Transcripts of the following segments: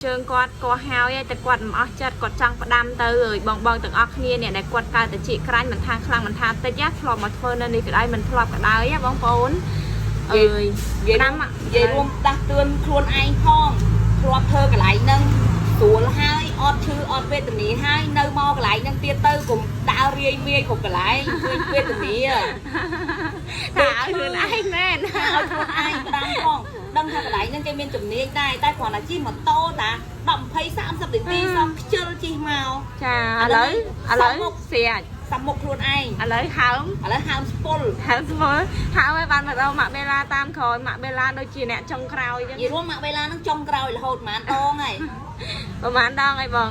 ជើងគាត់ក៏ហើយតែគាត់មិនអស់ចិត្តគាត់ចង់ផ្ដាំទៅអើយបងបងទាំងអស់គ្នាអ្នកដែលគាត់កើតតែជាក្រាញ់មិនថាខ្លាំងមិនថាតិចណាធ្លាប់មកធ្វើនៅនេះក៏ដោយមិនធ្លាប់ក៏ដោយណាបងប្អូនអើយ និយាយ ផ្ដាំ និយាយរួមដាស់តឿនខ្លួនឯងផងធ្លាប់ធ្វើកន្លែងហ្នឹងស្រួលហើយអត់ឈឺអត់វេទនាហើយនៅមកកន្លែងហ្នឹងទៀតទៅកុំដើររាយមាយគ្រប់កន្លែងឃើញវេទនា ថាឲ្យខ្លួនឯងមែន ថាឲ្យខ្លួនឯងផ្ដាំផងដឹងថាកន្លែងហ្នឹងគេមានជំនាញដែរតែគ្រាន់តែជិះម៉ូតូតា10 20 30នាទីសោះខ្ជិលជិះមក ចាឥឡូវឥឡូវស្រាច សាមុខខ្លួនឯង ឥឡូវហើម ឥឡូវហើមស្ពុល ហើមស្មល់ហើមឲ្យបានមកដល់ម៉ាក់បេឡាតាមក្រោយម៉ាក់បេឡាដូចជាអ្នកចុងក្រោយអញ្ចឹង និយាយរួមមកវេលាហ្នឹងចុងក្រោយរហូតប្រហែលដងហើយ ប្រហែលដងអីបង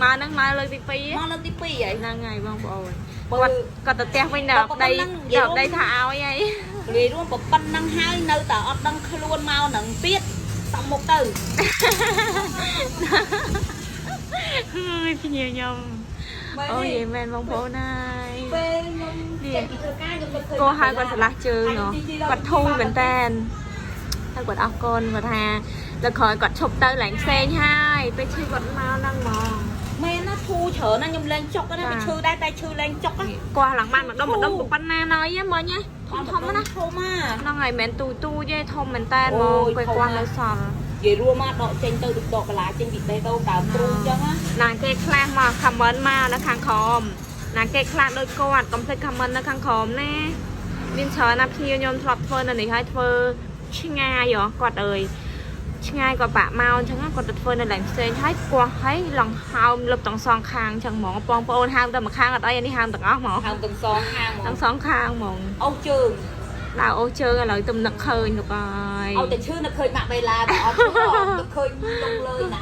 មកហ្នឹងមកលើកទី2 មកលើកទី2ហើយ ហ្នឹងហើយបងប្អូន បើ គាត់គាត់ទៅផ្ទះវិញដល់ បើ ប្តី ប៉ុណ្ណឹងនិយាយ ដល់ប្តីថាឲ្យអី និយាយរួមប៉ុណ្ណឹងហើយនៅតែអត់ដឹងខ្លួនមកនឹងទៀតសំមុខទៅ ហើយភ្ញៀវខ្ញុំអូយមែនបងប្អូនហើយ ពេលខ្ញុំចេញពីធ្វើការខ្ញុំទៅឃើញ គោហើយគាត់ឆ្លាស់ជើងហ៎គាត់ធូរមែនតែនហើយគាត់អរគុណគាត់ថាដល់ក្រោយគាត់ឈប់ទៅឡើងផ្សេងហើយពេលឈឺគាត់មកហ្នឹងហ្មង មែនណាធូរច្រើនណាស់ខ្ញុំលេងចុកណាវាឈឺដែរតែឈឺលេងចុកណា គាត់ឡើងបានម្ដុំម្ដុំប៉ុណ្ណាណយមិញធំធំណា ធំណា ហ្នឹងហើយមិនមែនទូទូទេធំមែនតែនហ្មងពេលគាត់នៅសល់ និយាយរួមមកដកចេញទៅដូចដកកាឡាចេញពីបេះដូងដើមទ្រូងអញ្ចឹងណា ណាគេខ្លះមក comment មកនៅខាងក្រោមណាគេខ្លះដូចគាត់កុំភ្លេច comment នៅខាងក្រោមណាមានច្រើនណាស់ភ្ញៀវខ្ញុំធ្លាប់ធ្វើនៅនេះហើយធ្វើឆ្ងាយហ៎គាត់អើយឆ្ងាយគាត់បាក់មកអញ្ចឹងគាត់ទៅធ្វើនៅកន្លែងផ្សេងហើយគាត់ហើយឡងហើមលឹបទាំងសងខាងអញ្ចឹងហ្មងបងប្អូនហើមតែម្ខាងអត់អីអានេះហើមទាំងអស់ហ្មង ហើមទាំងសងខាងហ្មង ទាំងសងខាងហ្មង អូសជើង ដើរអូសជើងឥឡូវទំនឹកឃើញលោកអើយ ឲ្យតែឈឺនៅឃើញម៉ាក់បេឡាតែអត់ឈឺអត់ទៅឃើញលងលើណា